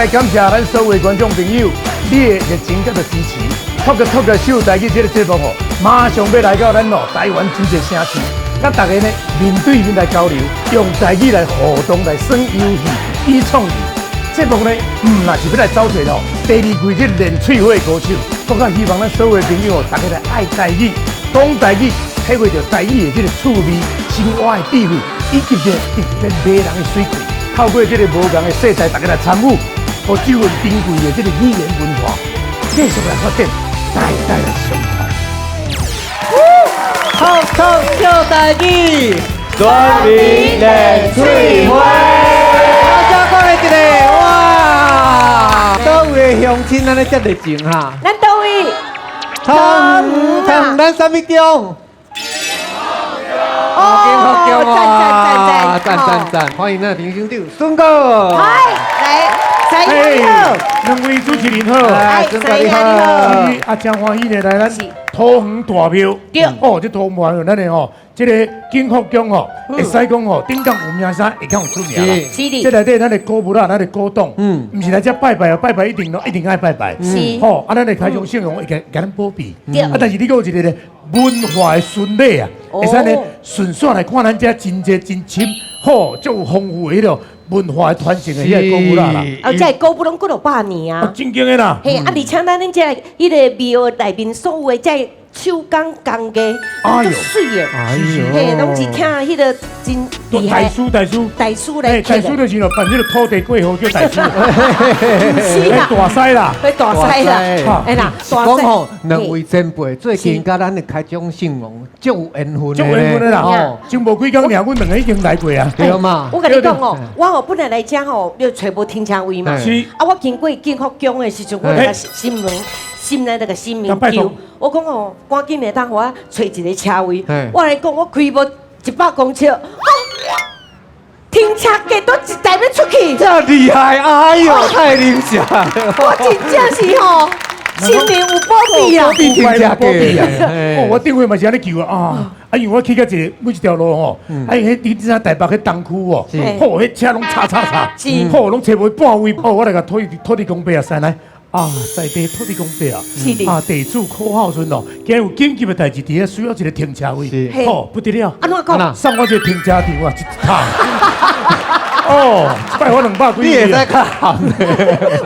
來感謝咱所有觀眾朋友，你的熱情佮支持。talk talk 秀台語這个節目吼，馬上欲來到咱哦台灣真濟城市，佮大家呢面對面來交流，用台語來互動來耍遊戲、比創意。節目呢，毋若是欲來走找哦第二季這練喙火的高手，閣較希望咱所有的朋友哦，大家來愛台語、講台語，體會著台語的這个趣味、深挖的智慧，以及這特別迷人的媠氣。透過這个無仝的世代，大家來參與，予這份珍貴的這个語言文化繼續來發展，代代來相傳。 Talk talk 秀台語，全民練喙火。大家過來一个，哇！佗位的鄉親按呢遮熱情哈？咱佗位？桃園，咱啥物宮？哦，讚讚讚讚讚讚！歡迎咱評審長孫哥。嗨，來，三爺你好。兩位主持人好。哎，孫哥你好。啊，真歡喜呢，來咱桃園大廟。對。哦，這桃園大廟，咱的吼，這个景福宮吼，會使講吼，頂港有名聲，會較有出名啦。是的。這內底咱的古物仔，咱的古董，毋是來遮拜拜哦，拜拜一定攏一定愛拜拜。吼，啊，咱的開漳聖王會共咱保庇。啊，但是你閣有一个咧文化的巡禮啊，會使呢順紲來看咱遮真濟真深，吼，足有豐富的彼个文化的傳承的彼个古物仔啦。哦，這个古物攏幾落百年啊。真經的啦。嘿，啊，而且咱恁這彼个廟內面所有的這手工工藝，攏足媠的。哎呦。嘿，攏是請彼个真厲害大師大師大師來大師就是咯，辦彼个土地過戶叫大師。是啦。大師啦。大師啦。哎啦，講吼，兩位前輩最近佮咱的開漳聖王足有緣分足有緣分的啦。哦，真無幾工爾，阮兩个已經來過啊。對嘛。我共你講哦，我吼本來來遮吼，你揣無停車位嘛。是。啊，我經過景福宮的時陣，我就共神明心內那個神明求，我講哦，趕緊會當予我揣一个車位。我來講，我開無100公尺，停車格都一台欲出去。這厲害，哎呦，太厲害！我真正是吼，神明有保庇啊！保庇停車格啊！哦，我頂回嘛是按呢求啊，啊，因為我去到一个每一條路吼，啊，彼你知影台北彼東區哦，吼，彼車攏插插插，吼，攏揣無半位，哦，我來共土地公伯啊，先來。啊，在地土地公伯啊，啊，地主苦孝順哦，今日有緊急的代誌，佇遐需要一个停車位，吼，不得了，按怎講？送我一个停車場啊，一趟，哦，一擺我200幾。你會使較含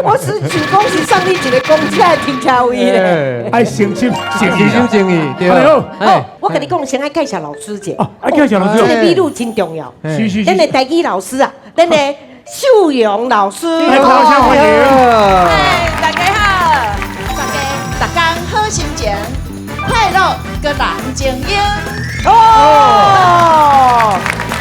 我是想講是送你一个公車的停車位咧。愛誠心誠意，誠心誠意，對。好，好，我共你講，先愛介紹老師者。哦，愛介紹老師。這個美女真重要。是是是。咱的台語老師啊，咱的秀榮老師。來，掌聲歡迎。大家好，大家逐工好心情，快樂閣人精英。哦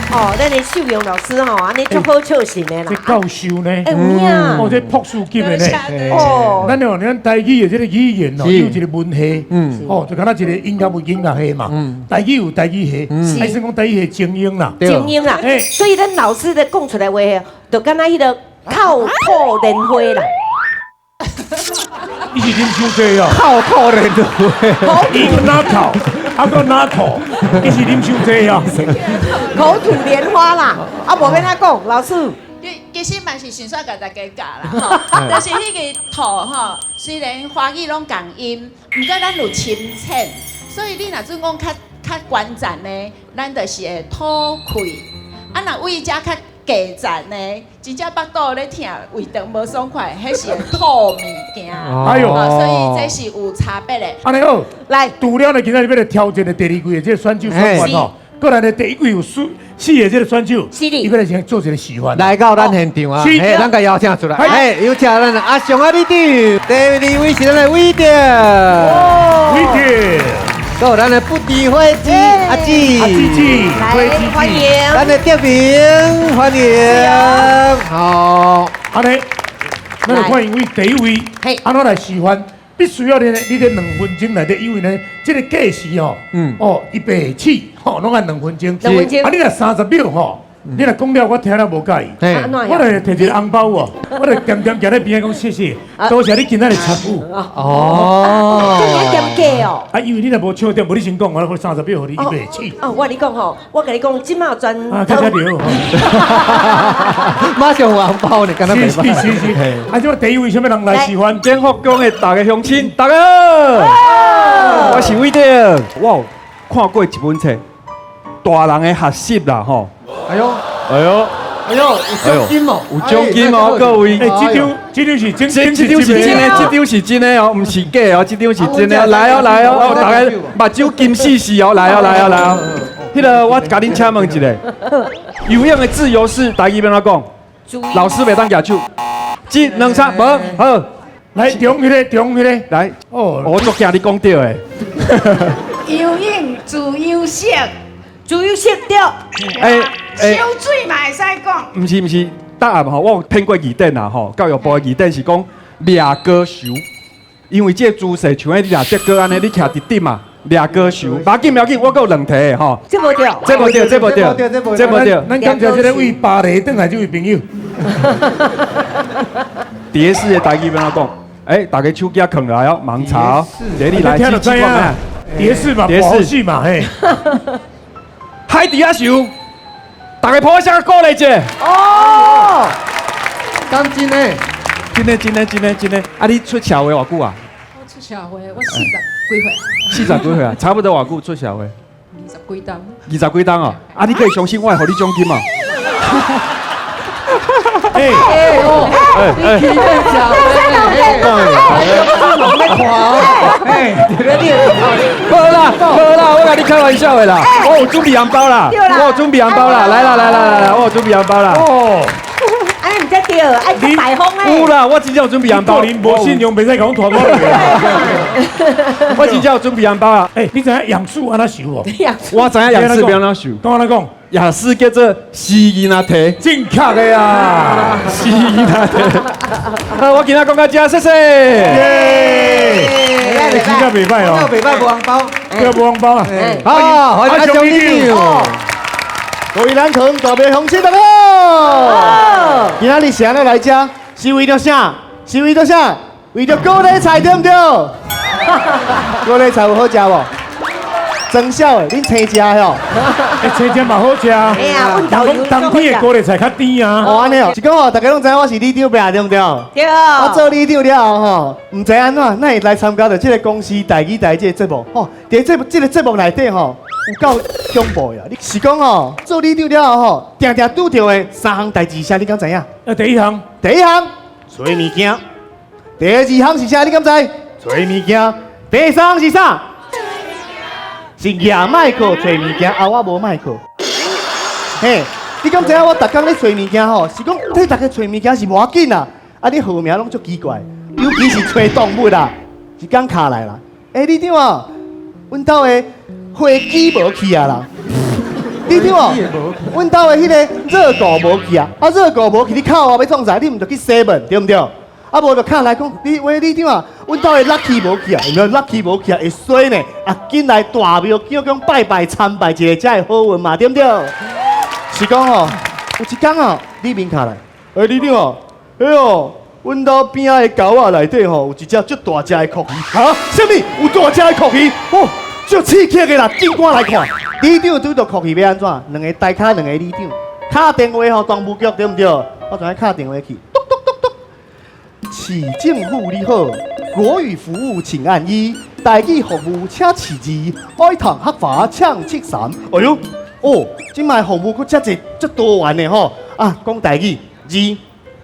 哦，咱的秀榮老師吼，按呢足好笑型的啦。這教授呢？欸，有影。哦，這博士級的呢。哦。咱哦，咱台語的這个語言哦，有一个文系，哦，就敢若一个音樂有音樂系嘛。台語有台語系，還是講台語系精英啦。精英啦。所以咱老師的講出來話，就敢若彼个口吐蓮花啦。你是啉傷濟哦？口吐蓮花。伊哪口？啊閣哪吐？你是啉傷濟哦？口吐蓮花啦！啊，無欲按怎講，老師。其實嘛是順紲共大家教啦，吼，就是彼个吐吼，雖然華語攏仝音，毋過咱有深淺，所以你若準講較較懸層的，咱就是會吐氣；啊，若位遮較低層的，真正腹肚咧疼，胃腸無爽快，彼是會吐物件。哎喲，所以這是有差別的。按呢好，來，除了呢，今仔日欲來挑戰的第二季的這个選手選員吼，閣來呢第一季有四四个這个選手，伊欲來先做一个示範。來到咱現場啊，嘿，咱共邀請出來，嘿，有請咱阿雄阿里長，第二位是咱的偉哲，偉哲。閣有咱的不敵火雞阿姊，阿姊姊，來歡迎，咱的德明歡迎，好，按呢，咱來歡迎位第一位，按怎來示範？必須要呢，你這2分鐘內底，因為呢，這個計時哦，哦，預備起，吼，攏愛兩分鐘，兩分鐘，啊，你若30秒吼，你若講了，我聽了無佮意。我就提一個紅包哦，我就恬恬行咧邊仔講謝謝，多謝你今仔日參與。哦，這麼嚴格哦。啊，因為你若無笑點，無你先講，我30秒予你預備起。哦，我跟你講吼，我跟你講，這馬全。啊，較較對。馬上有紅包，你敢若袂歹。是是是。啊，這第一位啥物人來示範？建福宮的大家鄉親，大家好，我是偉德。我有看過一本冊，大人的學習啦，吼。哎呦，哎呦，哎呦，有獎金哦，有獎金哦，各位。哎，這張是真，這張是真的，這張是真的哦，毋是假的哦，這張是真的。來哦，來哦，大家目睭金細細哦，來哦，來哦，來哦。彼个我共恁請問一下，游泳的自由式台語欲按怎講？老師袂當舉手。一、兩、三，無好。來，中彼个，中彼个，來。哦，我足驚你講對的。游泳自由式，自由式對。欸燒水嘛會使講。毋是毋是，答案吼，我有騙過字典啦吼，教育部的字典是講掠高泅，因為這個姿勢像你掠竹篙按呢，你徛佇頂嘛，掠高泅。無要緊無要緊，我閣有兩題吼。這無對，這無對，這無對，這無對。咱感謝這個位巴黎轉來這位朋友。蝶式的台語欲按怎講？欸，大家手機囥來哦，盲查哦。這你來，聽就知影。蝶式嘛，蝶式嘛，嘿。海底仔泅，大家拍聲鼓勵一下。哦，講真的？真的，真的，真的，真的。啊，你出社會偌久啊？我出社會，我四十幾歲。四十幾歲啊？差不多偌久出社會？二十幾冬。二十幾冬哦。啊，你可以相信我會予你獎金嘛？哎哎哦，你起變假的，哎，無啦無啦，我共你開玩笑的啦，我有準備紅包啦，我有準備紅包啦，來啦來啦來啦，我有準備紅包啦。哦，按呢毋才對，愛較大方的。有啦，我真正有準備紅包。個人無信用，袂使共拖我落我真正有準備紅包啊！欸，你知影楊樹按怎泅無？我知影楊樹欲按怎泅。講按怎講？雅思叫做死囡仔提，正確的啊！死囡仔提。好，我今仔講到這，謝謝。耶！真正袂歹哦，袂歹，無紅包，對，無紅包啊！好，歡迎張里長。各位南投大廟鄉親大家好，今仔日是按怎來這？是為著啥？是為著啥？為著高麗菜對毋對？高麗菜有好食無？真痟的，恁青食吼？欸，青食嘛好食。哎呀，阮豆講冬天的高麗菜較甜啊。哦，按呢哦，是講吼，大家攏知影我是里長伯對毋對？對。我做里長了後吼，毋知按怎，哪會來參加著這个公視台語台這个節目？吼，佇這這个節目內底吼，有夠恐怖的。你是講吼，做里長了後吼，定定拄著的三項代誌啥？你敢知影？啊，第一項，第一項，揣物件；第二項是啥？你敢知？揣物件。第三項是啥？是舉麥克揣物件，啊，我無麥克。嘿，你敢知影我逐工咧揣物件吼？是講替大家揣物件是無要緊啦，啊，你號名攏足奇怪，尤其是揣動物啦，一工卡來啦。欸，里長啊，阮兜的飛機無去啊啦。里長哦，阮兜的彼个熱狗無去啊，啊熱狗無去，你敲我欲創啥？你毋著去 seven 對毋對？啊無就敲來講，你喂里長啊，阮兜的 lucky 無去啊，有無 lucky 無去啊？會衰呢，啊緊來大廟叫講拜拜參拜一下才會好運嘛，對毋對？是講吼，有一工啊，里民敲來，欸里長啊，哎喲，阮兜邊仔的溝仔內底吼，有一隻足大隻的蛞蝓，哈？啥物？有大隻的蛞蝓？哦，足刺激的啦，緊趕來看。里長拄著蛞蝓欲按怎？兩个台跤，兩个里長，敲電話予動物局對毋對？我就愛敲電話去，篤篤篤篤。市政府你好，國語服務請按一，台語服務請試二，愛堂客話請七三。哎喲，哦，這擺服務閣遮濟遮多元的吼，啊，講台語二，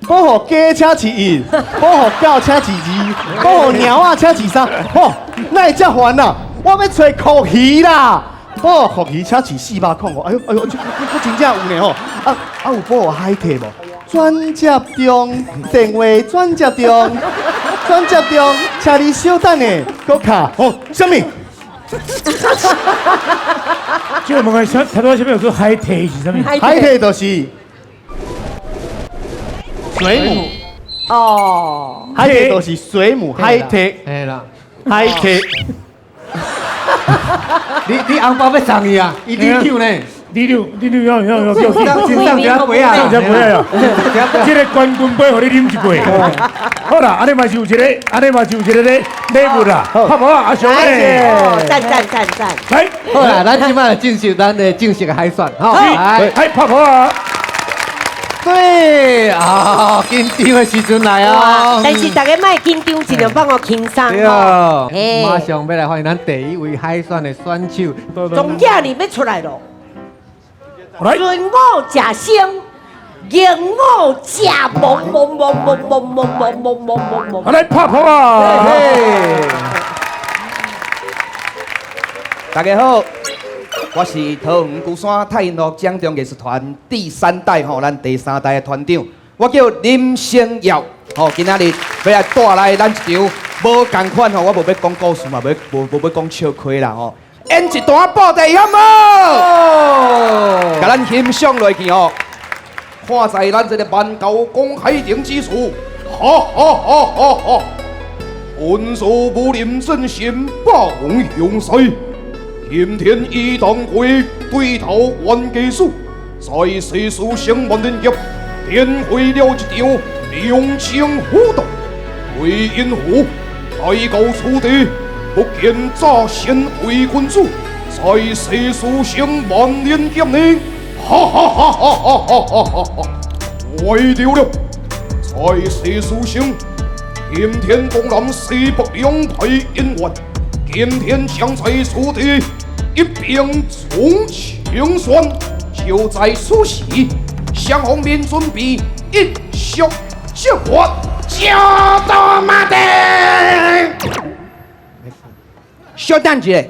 保護雞請試一，保護狗請試二，保護貓仔請試三。吼，哪會遮煩啊？我欲揣蛞蝓啦！保護蛞蝓請試405。哎喲哎喲，這這真正有呢吼！啊啊有保護海蛻無？轉接中，電話轉接中，轉接中，請你稍等下，閣敲。哦，啥物？這個問題，啥？頭拄啥物叫做海蛻是啥物？海蛻就是水母。哦，海蛻就是水母，海蛻。嘿啦，海蛻。你紅包欲送伊啊？伊里長呢？李长，李长要要要叫上上一杯啊，上一杯啊！這个冠軍杯，予你啉一杯。好啦，按呢嘛是有一个，按呢嘛是有一个禮禮物啦，好無啊？阿雄咧，讚讚讚讚！來，好啦，咱這擺就進行咱的正式的海選，好，來，來拍噗啊！對啊，緊張的時陣來啊！但是大家莫緊張，盡量放我輕鬆。對，馬上欲來歡迎咱第一位海選的選手。總經理欲出來囉，順我食生，逆我食亡亡亡亡亡亡亡亡亡亡。好來拍噗啊！大家好。我是桃園龜山太平樂掌中藝術團第三代吼，咱第三代的團長，我叫林成耀吼，今仔日欲來帶來咱一場無仝款吼，我無欲講故事嘛，無欲講笑話啦吼，演一段布袋戲好無？共咱欣賞落去吼，看在咱這个萬高公海頂之處，哈哈哈哈哈！文武武林真心霸王雄師。今天一当会对头冤家死，在世事成万年劫，点毁了一场龙争虎斗。为因何来到此地，不见诈仙伪君子，在世事成万年劫呢？哈哈哈哈哈哈哈哈！坏掉了，在世事成，今天东南西北两派恩怨，今天将在此地。一并从清算，就在此时，双方面准备一触即发，就到马的。稍等一下，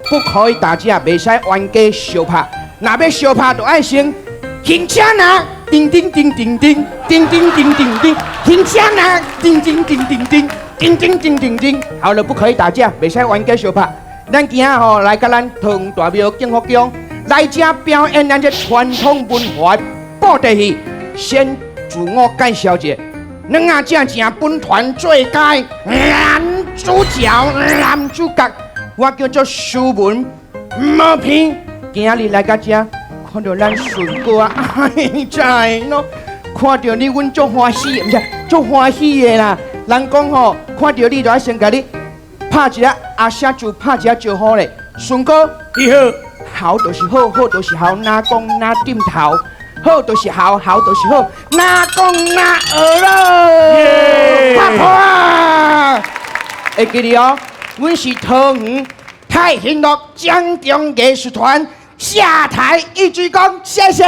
不可以打架，袂使冤家相拍。若欲相拍，就愛先停車呐，叮叮叮叮叮，叮叮叮叮叮，停車呐，叮叮叮叮叮，叮叮叮叮叮。好了，不可以打架，袂使冤家相拍。咱今仔吼來佮咱桃園大廟景福宮來遮表演咱這傳統文化布袋戲。先自我介紹一下，兩仔正正本團最佳男主角、男主角，我叫做蘇文毛片。今仔日來到遮，看著咱順哥啊，哎，在喏，看著你，阮足歡喜，毋是足歡喜的啦。人講吼，看著你就愛先共你拍一下阿聲就拍一下招呼咧，順哥，你好，好就是好，好就是好，哪講哪點頭，好就是好，好就是好，哪講哪學咯，拍噗啊！會記得哦，阮是桃園太平樂掌中藝術團下台一鞠躬，謝謝。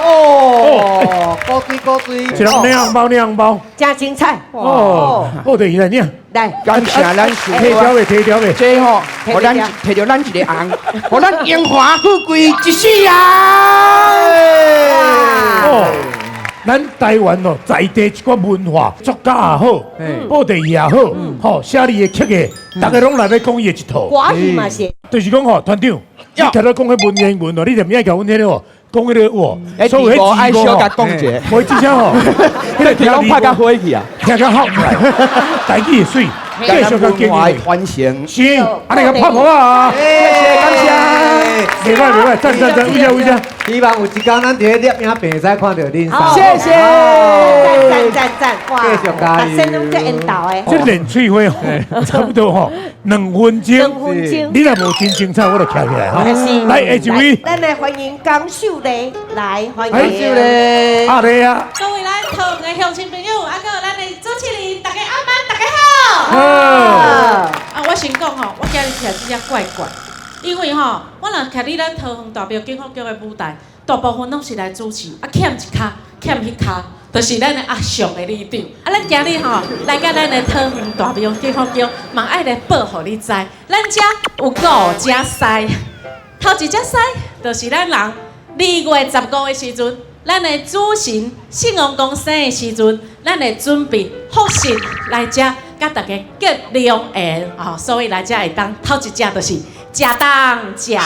哦，古錐古錐，一人領紅包，領紅包，真精彩哦！好，第二來領。來，感謝咱提掉未？提掉未？這吼，予咱提著咱一个紅，予咱榮華富貴一世人。哦，咱台灣哦，在地一寡文化，作家也好，布袋戲也好，吼，寫字的曲的，大家攏來欲講伊的一套。歌戲嘛是。就是講吼，團長，你頭拄講彼文言文哦，你就毋愛共阮彼个哦，講彼個哇，所以愛小共講一下，無至少吼，彼个聽攏拍甲火去啊，聽甲好來，台語會媠，繼續共經營傳承。是，按呢共拍噗啊！謝謝，感謝。袂歹袂歹，讚讚讚，為啥為啥？希望有一天咱佇咧攝影棚會使看著恁三。謝謝。讚讚讚讚，哇！繼續加油。大聲攏在緣投的。這練喙花吼，差不多吼，兩分鐘。兩分鐘。你若無真精彩，我就徛起來哈。來，下一位。咱來歡迎江秀麗，來歡迎。江秀麗。阿麗啊。各位咱桃園的鄉親朋友，啊，閣有咱的主持人，大家晚安，大家好。好。啊，我先講吼，我今日徛這遮怪怪，因為吼，我若徛佇咱桃園大廟景福宮的舞台，大部分攏是來主持，啊，欠一跤，欠彼跤，就是咱的阿尚的里長。啊，咱今日吼來到咱的桃園大廟景福宮，嘛愛來報予你知，咱遮有五隻獅，頭一隻獅就是咱人2月15的時陣，咱的主神聖王公生的時陣，咱會準備福神來遮，佮大家結良緣吼，所以來遮會當頭一隻就是食東食西。啊，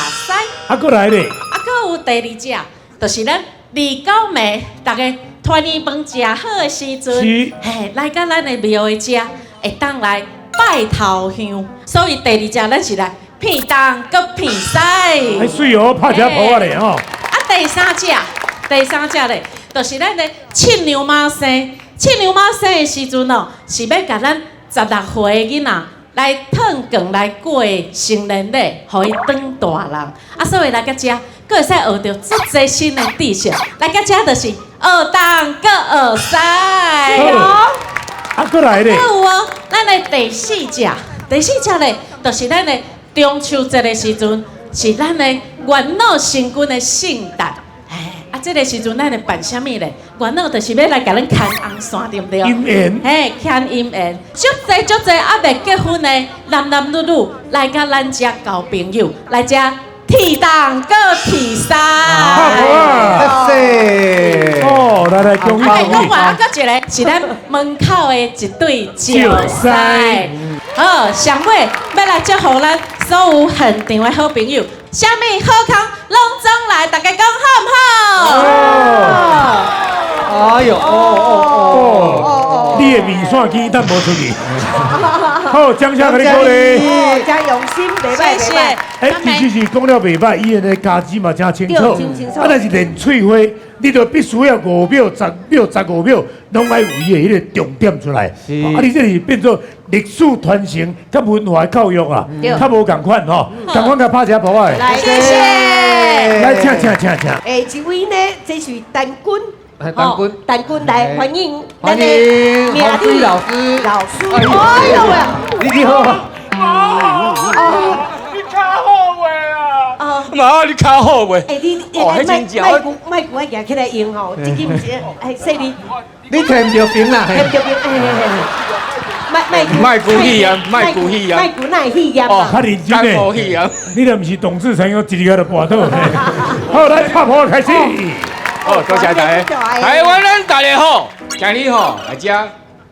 閣來咧？啊，閣有第二隻，就是咱29暝，大家團圓飯食好的時陣，嘿，來到咱的廟的遮，會當來拜頭香。所以第二隻咱是來片東閣片西。哎，媠哦，拍遮噗仔咧吼。啊，第三隻，第三隻咧，就是咱的七娘媽生。七娘媽生的時陣哦，是欲共咱16歲的囡仔來褪扛來過成年禮，予伊長大人。啊，所以來到遮，閣會使學著足濟新的知識。來到遮就是學東閣學西。啊，閣來咧。閣有哦，咱的第四隻，第四隻咧，就是咱的中秋節的時陣，是咱的元老神君的聖誕。哎，啊，這个時陣咱會辦啥物咧？元老就是欲來共咱牽紅線，對毋對？姻緣。嘿，牽姻緣。足濟足濟猶未結婚的男男女女來佮咱遮交朋友，來遮鐵東閣鐵西。好謝謝。哦，來來，恭喜哎，恭喜！講完啊，閣一个是咱門口的一對石獅。好，上尾欲來祝福咱所有現場的好朋友，啥物好康攏總來，大家講好毋好？哎喲，哦哦哦，你的面線機等無出去。好，掌聲共你鼓勵。哦，真用心，袂歹謝袂歹謝。。欸，其實是講了袂歹，伊的家己嘛真清楚。對真清楚啊，但是練喙花，你就必須要5秒、10秒、15秒，攏愛有伊的彼个重點出來。是啊，你這是變做歷史傳承佮文化教育啊，較無仝款吼，仝款共拍一下噗仔的。來，謝謝。來，請請請請。欸，這位呢，這是陳軍，哎，陳軍，陳軍來歡迎歡迎洪水老師，老師，哎哎呦喂，你好。你較好袂啊？媽，你較好袂？欸，你哦，彼莫真正莫古莫古愛舉起來用吼，這支毋是哎細膩，你提毋著爿啦？提毋著爿，嘿嘿嘿，莫莫莫孤戲啊，莫孤戲啊，莫古哪會戲炎哦啊？較認真肝無戲啊！你若毋是董事長，我一日就跋倒。好，來拍噗開始。好，多謝大家。台灣咱大家好，今日吼來遮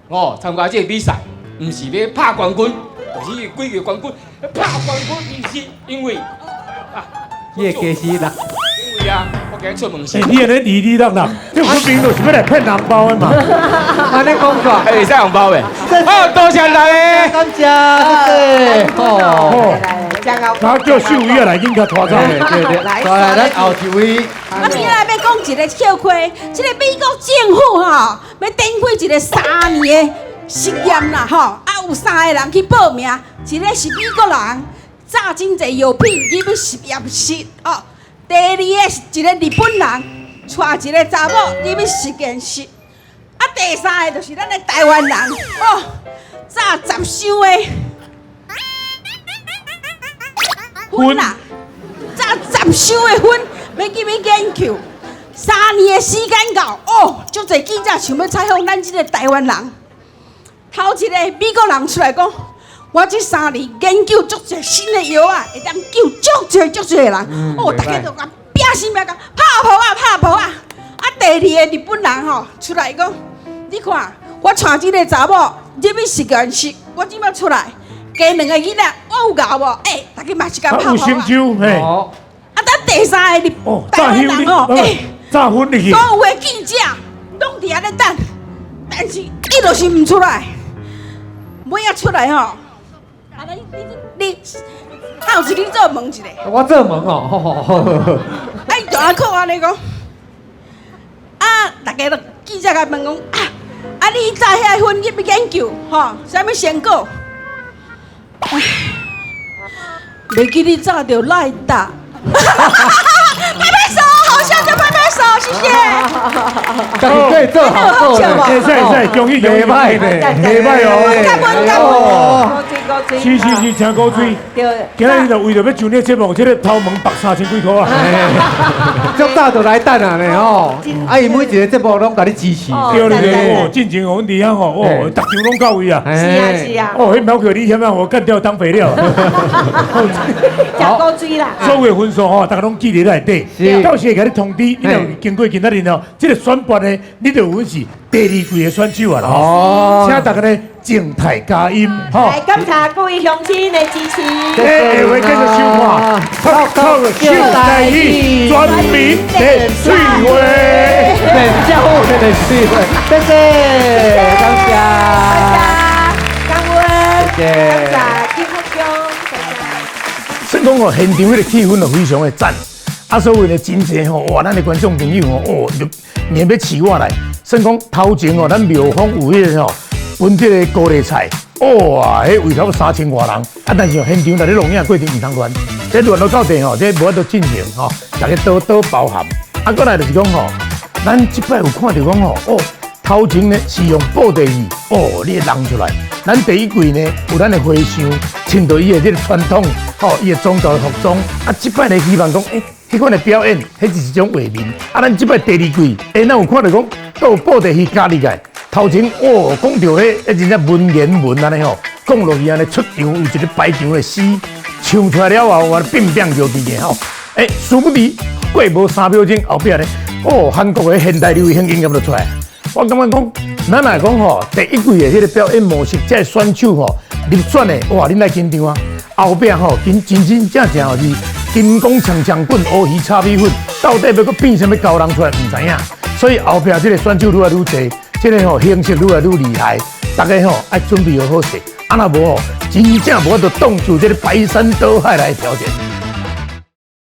哦參加這个比賽，毋是欲拍冠軍，就是幾个冠軍，拍冠軍毋是因為啊，你的家私啦。因為啊，我今日出門欸，時，你按呢哩哩落落，這分明就是欲來騙紅包的嘛。按呢講煞，會使紅包袂？好，多謝大家。感謝，謝謝。哦，來來，真𠢕。他叫秀宇來，緊共拖走。對對對，來，咱後一位。啊，今仔欲講一个笑話，這个美國政府吼，欲展開一个3年的實驗啦吼，啊有三个人去報名，一个是美國人，炸真濟藥品入去實驗室哦；第二个是一個日本人，帶一个查某入去實驗室；啊，第三个就是咱的台灣人哦，炸10箱的粉啦，炸10箱的粉。欲去欲研究，3年的時間到，哦，足濟記者想欲採訪咱這个台灣人。頭一個美國人出來講，我這3年研究足濟新的藥仔，會當救足濟足濟人。哦，大家就共拼死命共拍噗仔拍噗仔。啊，第二个日本人吼出來講，你看我帶這个查某入去實驗室，我這擺出來，加兩个囡仔，我有𠢕無？欸，大家嘛是共拍有噗仔。成就，嘿。啊，等第三个日台灣人吼，欸，炸粉入去。所有的記者攏佇遐咧等，但是伊就是毋出來。尾仔出來吼，啊你你你，還有一你做問一下。我做問哦，啊，伊就按靠按呢講，啊，大家都記者共問講，啊，啊，你炸遐粉入去研究，吼，啥物成果？唉，袂記你炸著賴打。拍拍手，好笑就拍拍手，謝謝。家己可以做好做會使會使，恭喜恭喜，袂歹呢，袂歹哦。感恩感恩。是是是，真古錐。對。今仔日就為著欲上你節目，這个頭毛縛3000幾箍啊。足早就來等啊呢吼，啊伊每一个節目攏共你支持。對對對，哦，進前阮佇遐吼，哦，逐場攏到位啊。是啊是啊。哦，彼苗克你遐我幹掉當肥料。真古錐啦。所有的分數吼，大家攏記佇內底。到時會共你通知，你若有經過今仔日哦，這个選拔呢，你就有阮是第二季的選手啊啦。哦。請大家呢靜態加音，吼。來感謝各位鄉親的支持。欸，下回繼續收看，透透秀台語全民練喙花，練叫練喙花，謝謝，感謝，感恩，謝謝，感謝金福兄，謝謝。算講吼，現場彼个氣氛就非常的讚。啊，所以呢，真濟吼，哇，咱的觀眾朋友吼，哦，就硬欲飼我來。算講頭前哦，咱廟方有彼个吼，分這个高麗菜，哇，彼圍頭3000外人。啊，但是現場佇咧錄影過程毋通亂，這亂到到底吼，這無法度進行吼，逐家多多包涵。啊，閣來就是講吼，咱這擺有看著講吼，哦，頭前呢是用布袋戲，哦，你會認出來。咱第一季呢有咱的和尚穿著伊的這个傳統，吼，伊的宗教的服裝。啊，這擺呢希望講，欸，彼款的表演，彼就是一種畫面。啊，咱這擺第二季，欸，咱有看著講，閣有布袋戲加入來。頭前哦，講著彼，彼真正文言文按呢吼，講落去按呢出場有一个排場的詩，唱出來了後，我變變叫佇個吼。欸，殊不知過無3秒鐘，後壁呢，哦，韓國的現代流行音樂就出來。我感覺講，咱若講吼，第一季的彼个表演模式，這个選手吼入選的，哇，恁愛緊張啊！後壁吼，真真真正正吼是金剛長長棍，烏魚炒米粉，到底欲閣變啥物高人出來，毋知影。所以後壁這个選手愈來愈濟，這个吼形式愈來愈厲害，大家吼愛準備好好勢，啊若無吼，真正無法度擋住這个排山倒海來挑戰。